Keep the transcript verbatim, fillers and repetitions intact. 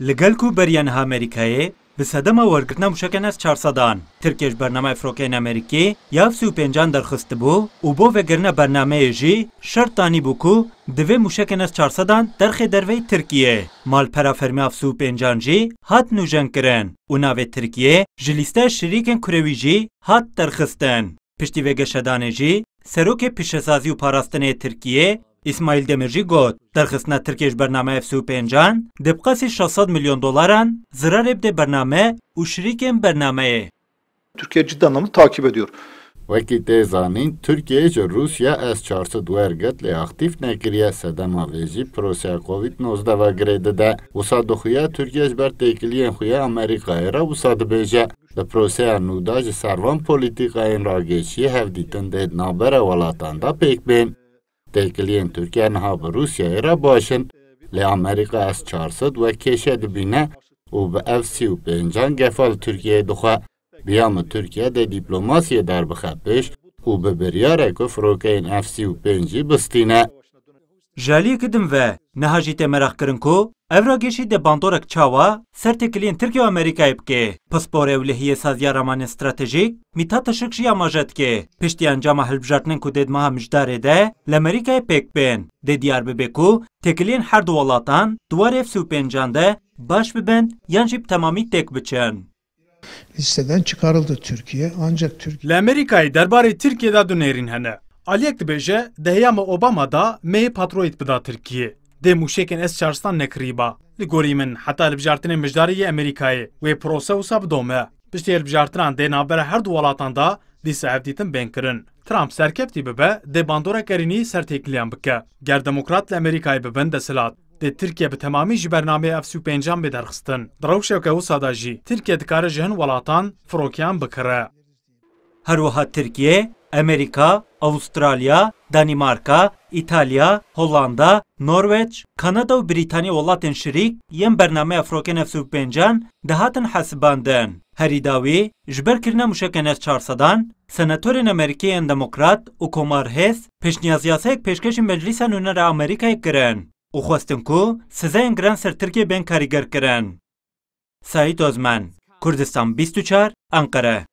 Li gel ku beriya niha Amerîkayê bi sedema wergirtina mûşekên S çar sedan Tirkiye ji bername firokeyên Amerîkî ya F sî û pêncan derxistibû û bo vegirina bernameyê jî şert danîbû ku divê mûşekên S çar sedan derxê derveyî Tirkiye. Malpera fermî ya F sî û pêncan jî hat nûjenkirin û navê Tirkiye ji lîsteya şirîkên kurewî jî hat derxistin. Piştî vê geşedanê jî Serokê Pîşesazî û Parastinê yê Tirkiyê Îsmaîl Demir jî got, derxistina Tirkiye ji bernameya F sî û pêncan dê bi qasî şeş sed milyon dolaran zirarê bide bername û şirîkên bernameyê. Türkiye ciddi anlamda takip ediyor. Wekî tê zanîn, Tirkiye ji Rûsya S çar sed wergirt lê aktîf nekiriye, sedema vê jî proseya Covid nozdeh ve girê dide. Wisa dixuye Tirkiye ji ber têkiliyên xwe ya Amerîkayê re wisa dibêje. Di proseya nû de ji ser van polîtîkayên ragêşiyê hevdîtin dê di navbera welatan de pêk bên. Têkiliyên Tirkiye niha bi Rûsyayê re baş in, lê Amerîka S çar sed wek kêşe dibîne û bi F sî û pêncan gefa li Tirkiyeyê dixwe. Biya min Tirkiye dê dîplomasiyê derbixe pêş û bi biryare ku firokeyên F sî û pênc jî bistîne. Ji aliyekî din ve, niha jî tê meraqkirin ku ev ragêşî dê bandorek çawa ser têkiliyên Tirkiye û Amerîkayê bike. Pispor ewlehiyê saziya ramanên stratejîk Mîtat Işik jî amaje dike, piştî encama hilbijartinên ku dê di meha Mijdarê de li Amerîkayê pêk bên, dê diyar bibe ku têkiliyên her du welatan di warê F sî û pêncan de baş bibin yan jî bi temamî têk biçin. Listeden çıkarıldı Türkiye. Ancak Türkiye Li Amerîkayê derbarê Tirkiyê de du nêrîn hene. Aliyek dibêje, di heyama Obama de meyê Patriot bida Tirkiyê. Dê mûşekên S çar sedan nekirîba. Li gorî min, heta hilbijartinên Mijdarê yê Amerîkayê, wê prose wisa bidome. Piştî hilbijartinan dê navbera her du welatan de dîsa hevdîtin bên kirin. Trump serkeftî bibe, dê bandorek erênî ser têkiliyan bike. Ger demokrat li Amerîkayê bibin desthilat, dê Tirkiye bi temamî ji bernameyê F sî û pêncan bê derxistin. Di rewşeke wisa de jî Tirkiye dikare ji hin welatan firokiyan bikire. Her wiha Tirkiye, Amerîka, Avustralya, Danîmarka, Îtalya, Hollanda, Norweç, Kanada û Brîtanya welatên şirîk yên bernameya firokên F sî û pêncan dihatin hesibandin. Herî dawî, ji ber kirina mûşekên S çar sedan, senatorên Amerîkî yên demokrat û komar hêz pêşniyaz yasayek pêşkêşî Meclîsa Nûnerê Amerîkayê kirin û xwestin ku sizayên giran ser Tirkiyê bên karîger kirin. Saîd Ozmen, Kurdistan bîst û çar, Enqere.